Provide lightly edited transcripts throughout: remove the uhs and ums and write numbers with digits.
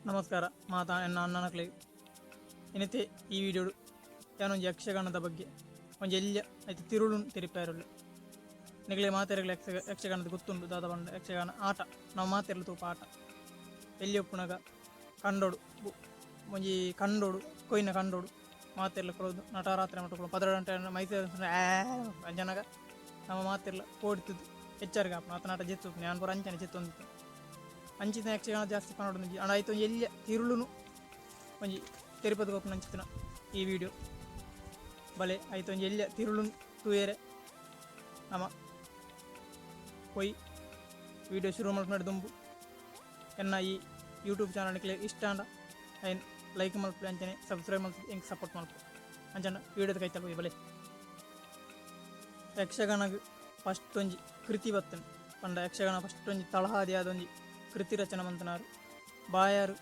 ನಮಸ್ಕಾರ ಮಾತಾ ಎನ್ನ ಅಣ್ಣನಕ್ಲೆ. ಇನಿತೆ ಈ ವಿಡಿಯೋಡು ಯಾನೊಂಜಿ ಯಕ್ಷಗಾನದ ಬಗ್ಗೆ ಒಂಜಿ ಎಲ್ಯ ಐತ ತಿರುಳುನ್ ತೆರಿಪಾಯೆರುಲ್ಲೆ. ನಿಗಲೆ ಮಾತೆರೆಗ್ಲ ಯಕ್ಷಗಾನದ ಗೊತ್ತುಂಡು. ದಾದ ಪಂಡ ಯಕ್ಷಗಾನ ಆಟ ನಾವು ಮಾತೆರ್ಲ ತೂಪ ಆಟ. ಎಲ್ಯ ಉಪ್ಪುನಗ ಕಂಡೊಡು, ಒಂಜಿ ಕಂಡೊಡು, ಕೊಯ್ನ ಕಂಡೊಡು ಮಾತೆರ್ಲ ಕೊರೊದು ನಟರಾತ್ರೆ ಮಟ್ಟ 12 ಗಂಟೆ ಮೈಸೂರು ಅಂಚನಗ ನಮ್ಮ ಮಾತೆರ್ಲ ಪೋಡಿತುದು ಎಚ್ಚರಿಗೆ ಆಪುಂಡು. ಆತನಾಟ ಜೆತ್ತು ಯಾನ್ ಪೂರ ಅಂಚನೆ ಜೆತ್ತೊಂದಿತ್ತೆ. ಅಂಚಿನ ಯಕ್ಷಗಾನ ಜಾಸ್ತಿ ಪನೊಡು ಒಂಜಿ ಅಂಡ ಐತ ಒಂಜಿ ಎಲ್ಯ ತಿರುಳುನು ಒಂಜಿ ತೆರಿಪದ ಕೊರ್ಪುನ ಅಂಚಿತ್ತಿನ ಈ ವಿಡಿಯೋ ಬಲೆ. ಐತ ಒಂಜಿ ಎಲ್ಯ ತಿರುಳುನು ತೂಯೆರೆ ನಮ ಪೋಯಿ. ವಿಡಿಯೋ ಶುರು ಮಲ್ಪುನ ದುಂಬು ಎನ್ನ ಈ ಯೂಟ್ಯೂಬ್ ಚಾನಲ್ ನಿಕ್ಲೆ ಇಷ್ಟ ಆಂಡ ಐನ್ ಲೈಕ್ ಮಲ್ಪುಲೆ, ಅಂಚನೆ ಸಬ್ಸ್ಕ್ರೈಬ್ ಮಲ್ತ್ ಎಂಕ್ ಸಪೋರ್ಟ್ ಮಲ್ಪುಲೆ. ಅಂಚನ ವಿಡಿಯೋದ ಕೈತಲ್ ಪೋಯಿ ಬಲೆ. ಯಕ್ಷಗಾನಗ್ ಫಸ್ಟ್ ಒಂಜಿ ಕೃತಿ ಬತ್ತುಂಡು ಪಂಡ ಯಕ್ಷಗಾನ ಫಸ್ಟ್ ಒಂಜಿ ತಳಹಾದಿ ಆದ ಒಂಜಿ ಕೃತಿ ರಚನೆ ಮಂತನಾರು ಬಾಯಾರು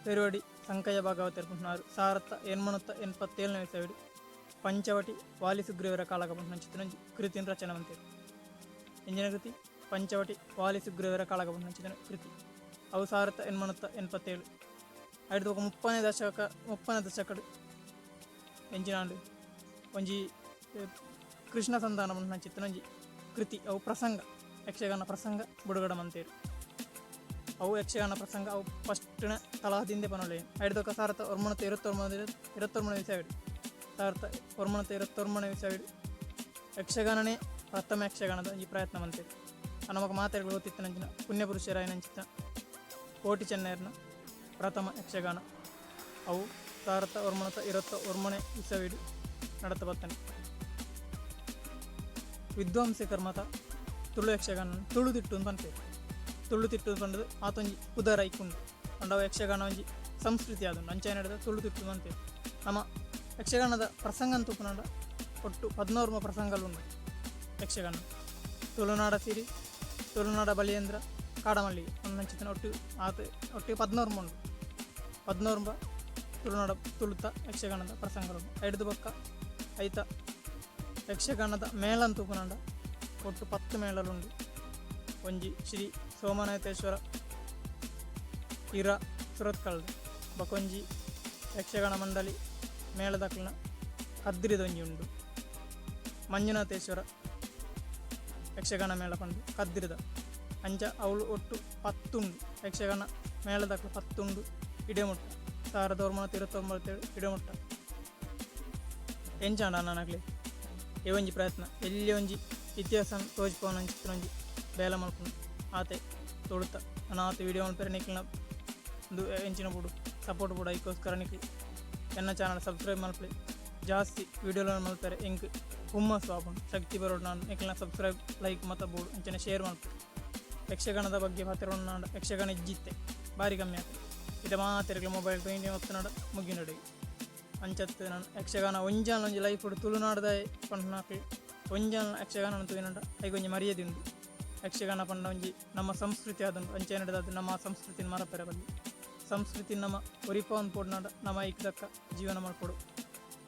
ಪೆರುವಡಿ ಸಂಕಯ್ಯ ಭಾಗವತರು ಪನ್ಪಿನಾರು. 1887ನೇ ಇಸವಿಡ್ ಪಂಚವಟಿ ವಾಲಿ ಸುಗ್ರೀವರ ಕಾಳಗ ಪನ್ಪಿನಂಚಿತ್ತಿನ ಒಂಜಿ ಕೃತಿನ್ ರಚನೆ ಮಂತೆರ್. ಎಂಚಿನ ಕೃತಿ? ಪಂಚವಟಿ ವಾಲಿ ಸುಗ್ರೀವರ ಕಾಳಗ ಪನ್ಪಿನಂಚಿತ್ತಿನ ಕೃತಿ. ಅವು 1887. ಐಡ್ದ್ ಬೊಕ 30ನೇ ದಶಕ, 30ನೇ ದಶಕಡ್ ಎಂಚಿನಾಂಡ್ ಒಂಜಿ ಕೃಷ್ಣ ಸಂಧಾನ ಪನ್ಪಿನಂಚಿತ್ತಿನ ಒಂಜಿ ಕೃತಿ, ಅವು ಪ್ರಸಂಗ, ಯಕ್ಷಗಾನ ಪ್ರಸಂಗ ಬುಡುಗಡೆ ಮಂತೆರ್. ಅವು ಯಕ್ಷಗಾನ ಪ್ರಸಂಗ, ಅವು ಫಸ್ಟ್ನ ತಲಹದಿಂದೆ ಪನೊಲಿ. ಐಡ್ದ್ ಬೊಕ 1929, 29ನೇ ಇಸವಿಡ್, 1929ನೇ ಇಸವಿಡ್ ಯಕ್ಷಗಾನನೇ ಪ್ರಥಮ ಯಕ್ಷಗಾನದ ಒಂಜಿ ಪ್ರಯತ್ನ ಮಂತೆರ್. ನಮಕ್ ಮಾತೆರ್ಗ್ಲ ಗೊತ್ತಿತ್ತಿನಂಚಿನ ಪುಣ್ಯಪುರುಷರಾಯಿನಂಚಿತ್ತಿನ ಕೋಟಿ ಚೆನ್ನಯರ್ನ ಪ್ರಥಮ ಯಕ್ಷಗಾನ ಅವು 1929ನೇ ಇಸವಿಡ್ ನಡತ ಬತ್ತನೆ. ವಿದ್ವಾಂಸಕರ್ ಮತ ತುಳು ಯಕ್ಷಗಾನ ತುಳು ತಿಟ್ಟು ಅಂತ ಪನ್ಪೆರ್. ತುಳು ತಿಟ್ಟು ಪಂಡ್ದ್ ಆತೊಂಜಿ ಪುದರ್ ಐಕುಂಡು. ಪಂಡ ಅವು ಯಕ್ಷಗಾನ ಒಂಜಿ ಸಂಸ್ಕೃತಿ ಆದುಂಡು. ಅಂಚ ನಡೆದ ತುಳು ತಿಟ್ಟು ಪನ್ಪೆರ್. ನಮ ಯಕ್ಷಗಾನದ ಪ್ರಸಂಗ ತೂಪುನಂಡ ಒಟ್ಟು 16 ಪ್ರಸಂಗಲು ಉಂಡು ಯಕ್ಷಗಾನ. ತುಳುನಾಡ ಸಿರಿ, ತುಳುನಾಡ ಬಲಿಯೇಂದ್ರ, ಕಾಡಮಲ್ಲಿಗೆ ಒಂದಂಚಿತ್ತಿನ ಒಟ್ಟು ಆತ್ ಒಟ್ಟು 16 ಉಂಡು. 16 ತುಳುನಾಡ ತುಳುತ ಯಕ್ಷಗಾನದ ಪ್ರಸಂಗಲು. ಐಡ್ದ್ ಬೊಕ್ಕ ಐತ ಯಕ್ಷಗಾನದ ಮೇಳನ್ ತೂಪುನಂಡ ಒಟ್ಟು 10 ಮೇಳಲುಂಡು. ಒಂಜಿ ಶ್ರೀ ಸೋಮನಾಥೇಶ್ವರ ಇರ ಸುರತ್ಕಲ್ದ, ಬೊಕೊಂಜಿ ಯಕ್ಷಗಾನ ಮಂಡಳಿ ಮೇಳದಕ್ಲೆನ ಕದ್ರಿದೊಂಜಿ ಉಂಡು, ಮಂಜುನಾಥೇಶ್ವರ ಯಕ್ಷಗಾನ ಮೇಳ ಪಂದು ಕದ್ರಿದ. ಅಂಚ ಅವಳು ಒಟ್ಟು 10 ಉಂಡು. ಯಕ್ಷಗಾನ ಮೇಳದಕ್ಲು 10 ಉಂಡು ಇಡೆಮುಟ್ಟ, 1929 ಇಡೆಮುಟ್ಟ. ಎಂಚಾಂಡ ಅಣ್ಣನಕ್ಲೆ ಈ ಒಂಜಿ ಪ್ರಯತ್ನ? ಎಲ್ಲಿ ಒಂಜಿ ಇತಿಹಾಸ ತೋಜಿಪವನಂಚಿತ್ತಿನ ಒಂಜಿ ಬೇಲೆ ಮಲ್ಪುನು ಆತೆ. ತುಳುತ ನನ ಆತ್ ವಿಡಿಯೋ ಮಲ್ಪೆರೆ ನಿಕ್ಲ್ನ ಉಂದು ಎಂಚಿನ ಬೋಡು, ಸಪೋರ್ಟ್ ಬೋಡು. ಐಕೋಸ್ಕರ ನಿಕ್ಲ್ ಎನ್ನ ಚಾನಲ್ ಸಬ್ಸ್ಕ್ರೈಬ್ ಮಲ್ಪಲೆ. ಜಾಸ್ತಿ ವಿಡಿಯೋలను ಮಲ್ಪೆರೆ ಎಂಕ್ ಹುಮ್ಮಸ್ಸು ಆಪುಂಡು, ಶಕ್ತಿ ಬರೋಡು. ನಾನು ನಿಕ್ಲ್ನ ಸಬ್ಸ್ಕ್ರೈಬ್, ಲೈಕ್ ಮತ ಬೋಡು. ಅಂಚನೆ ಶೇರ್ ಮಲ್ಪು. ಯಕ್ಷಗಾನದ ಬಗ್ಗೆ ಪಾತೆರೊಂಡು ಯಕ್ಷಗಾನ ಇಜ್ಜಿತ್ತೆ, ಬಾರಿ ಕಮ್ಮಿ ಆತು. ಇತ್ತೆ ಮಾತೆರ್ಗ್ಲ ಮೊಬೈಲ್ ಟ್ರೈನ್ ಒತ್ತುನಡ ಮುಗಿನಡೆ ಅಂಚತ್. ನಾನು ಯಕ್ಷಗಾನ ಒಂಜಾನ್ ಒಂಜಿ ಲೈಫ್ ತುಳುನಾಡ್ದ ಪನ್ಪುನಕ್ಲ್ ಒಂಜಾನ್ ಯಕ್ಷಗಾನ ತೂಯಿನಂಡ ಐಕ್ ಒಂಜಿ ಮರ್ಯಾದೆ ಉಂಡು. ಯಕ್ಷಗಾನ ಪಂಡ ಒಂಜಿ ನಮ್ಮ ಸಂಸ್ಕೃತಿ ಆದುಂಡು. ಅಂಚೆ ನಡೆದಾದ ನಮ್ಮ ಸಂಸ್ಕೃತಿನ ಮರಪೆರೆ ಬಲ್ಲಿ. ಸಂಸ್ಕೃತಿ ನಮ್ಮ ಒರಿಪವನ್ ಪೋಡ್ನಾಡ ನಮ್ಮ ಐಕ್ ದಕ್ಕ ಜೀವನ ಮಲ್ಪೊಡು.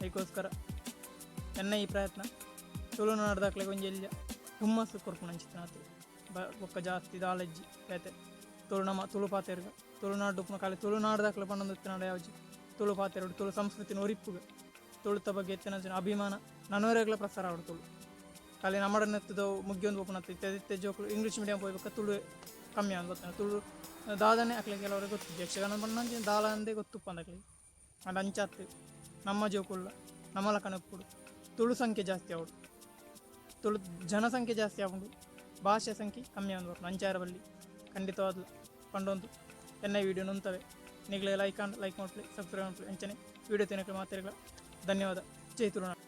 ಐಕೋಸ್ಕರ ಎನ್ನ ಈ ಪ್ರಯತ್ನ ತುಳುನಾಡ್ದಕ್ಲೆಗ್ ಒಂಜಿ ಎಲ್ಯ ಹುಮ್ಮಸ್ಸು ಕೊರ್ಪುನ ಅಂಚಿತ್ತಿನಾತು. ಬೊಕ್ಕ ಜಾಸ್ತಿ ದಾಲಜ್ಜಿ ಬೇತೆ. ತುಳು ನಮ್ಮ ತುಳು ಪಾತೆರ್ಗ ತುಳುನಾಡು ಉಪ್ಪುನ ಖಾಲಿ ತುಳುನಾಡ್ದಕ್ಲೆ ಪಂಡೊಂದು ಇತ್ತಿನಾಡ ಯಾವ್ಜಿ. ತುಳು ಪಾತೆರೊಡು, ತುಳು ಸಂಸ್ಕೃತಿನ ಒರಿಪುಗ, ತುಳುತ ಬಗ್ಗೆ ಹೆಚ್ಚಿನ ಅಭಿಮಾನ ನನವರೆಗ್ಲ ಪ್ರಸಾರ ಆವಡು. ತುಳು ಖಾಲಿ ನಮ್ಮಡನೆತ್ತದವು ಮುಗಿಯೊಂದು ಪೋಪುನತ್ತು. ಇತ್ತೆ ಇತ್ತೆ ಜೋಕುಲು ಇಂಗ್ಲೀಷ್ ಮೀಡಿಯಂ ಪೋಯ್ಬೊಕ್ಕ ತುಳು ಕಮ್ಮಿ ಆವೊಂದು ಬತ್ತಂಡ್. ತುಳು ದಾದನೆ ಅಕ್ಲೆಗ್ ಕೆಲವರಿಗೆ ಗೊತ್ತಿಜ್ಜಿ. ಯಕ್ಷಗಾನ ಪಂಡ ದಾಲ ಅಂದೇ ಗೊತ್ತುಪ್ಪಂದ್ ಅಕ್ಲೆಗ್. ಆಂಡ ಅಂಚಾತ್ ನಮ್ಮ ಜೋಕುಲ್ಲ ನಮ್ಮಲಕನ ಉಪ್ಪುಡು ತುಳು ಸಂಖ್ಯೆ ಜಾಸ್ತಿ ಆವಡು. ತುಳು ಜನಸಂಖ್ಯೆ ಜಾಸ್ತಿ ಆಪುಂಡು, ಭಾಷೆ ಸಂಖ್ಯೆ ಕಮ್ಮಿ ಆವೊಂದು ಬರ್ಪುಂಡು. ಅಂಚಾರ ಬಲ್ಲಿ ಖಂಡಿತವಾದ್ಲ ಪಂಡೊಂದು ಎನ್ನ ವಿಡಿಯೋ ನುಂತವೆ. ನಿಗ್ಲೆ ಲೈಕ್ ಆಂಡ್ ಲೈಕ್ ಮಲ್ಪುಲೆ, ಸಬ್ಸ್ಕ್ರೈಬ್ ಮಲ್ಪುಲೆ. ಅಂಚನೆ ವಿಡಿಯೋ ತೂಯಿನಕ್ಲೆ ಮಾತೆರ್ಗ್ಲ ಧನ್ಯವಾದ. ಜೈ ತುಳುನಾಡ್.